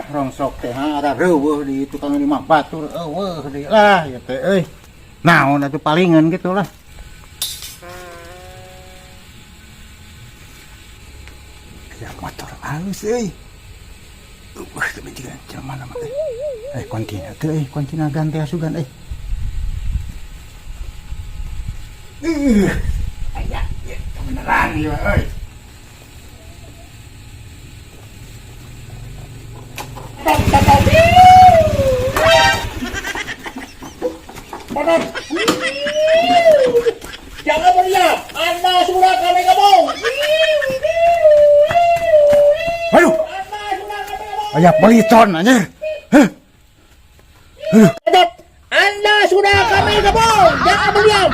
Rongsok teh ha ada reueuh di tukang lima batur eueuh deui lah ya teh euy. Naon atuh palingan gitu lah. Ya motor halus euy. Tapi juga jelema mah teh. Kuntina teh euy, kuntina ganti asugan euy. Aya ya kebenaran ieu euy. Jangan berdiam, Anda sudah kami gabung. Aduh. Aya peliton anjir. Heh. Aduh. Anda sudah kami gabung. Jangan berdiam.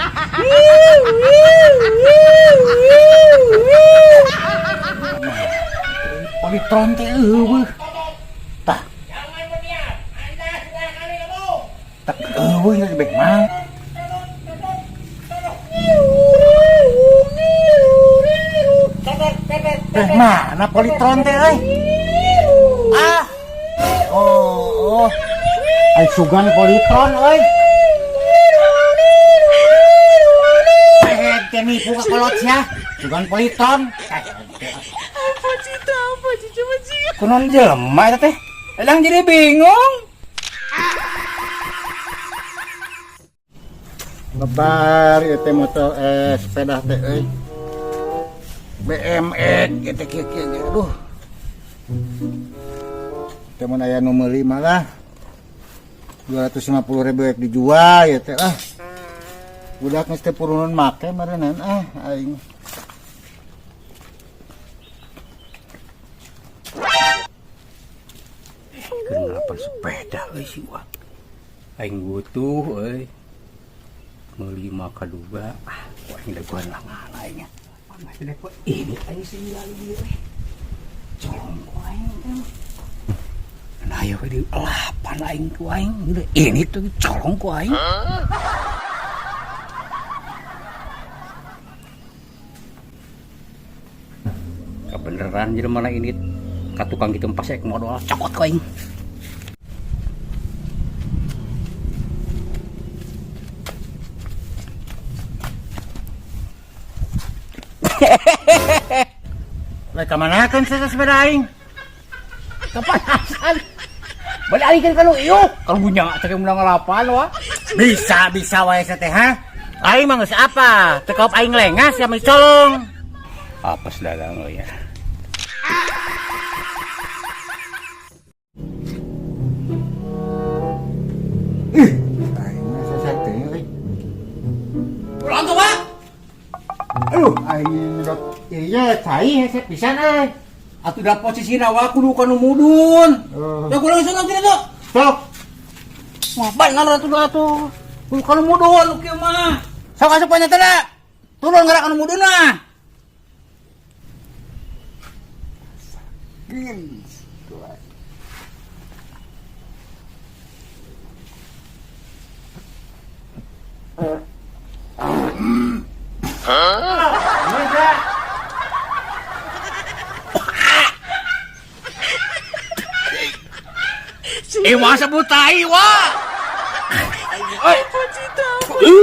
Politron teh eueuh. Tah. Jangan berdiam. Anda sudah kami gabung. Tah eueuh nya bek mah. Beh mana politron teh euy? Ah. Oh, oh. Ai sugan politron euy. Eh, teh nipu ka kolot sia. Sugan politron. Apa sih itu? Apa sih? Coba sih. Kunaon jelema eta teh? Elang jadi bingung. Lebar ieu teh motor sepeda teh euy. BMX ieu teh kieu kieu aduh. Teh mun aya nu meuli mah lah. 250.000 rek dijual ieu teh lah. Budak geus teh purunun make meureunnan ah aing. Keur ngalapan sepeda euy si Uwa. Aing butuh euy. Meuli mah kaduga ah ku aing dagoan lah ngalah aing. Mah teh ini aing sing lalu ieu euy. Colong ku aing teh. Nah ayo di lapan aing ku aing. Ini tuh colong ku aing. Kebeneran jelema mana ini ka tukang gitu pas ek modal cokot ku aing. Lek ka manakeun sia sepeda aing? Kepanasan. Balik alihkan kalau iyo. Kalau punya teh menang ngalapan wah. Bisa bisa wae sia teh ha. Aing mah geus apa? Teu kaop aing lengas ya colong. Apes dagang euy ya. Ih, aing mah sasar teh euy. Pulang tuh, Pak. Aduh, aing nyedot ieu cai hese pisan euy. Atuh da posisina wa kudu kanu mudun. Oh. Ya kurang sana tidak tuh. Sok. Wah, bener atuh dah atuh. Kudu kanu mudun nu kieu mah. Sok asup nya teh da. Turun gerak kanu mudun mah. Iwa sebut tai wa. Apa sih itu? Apa?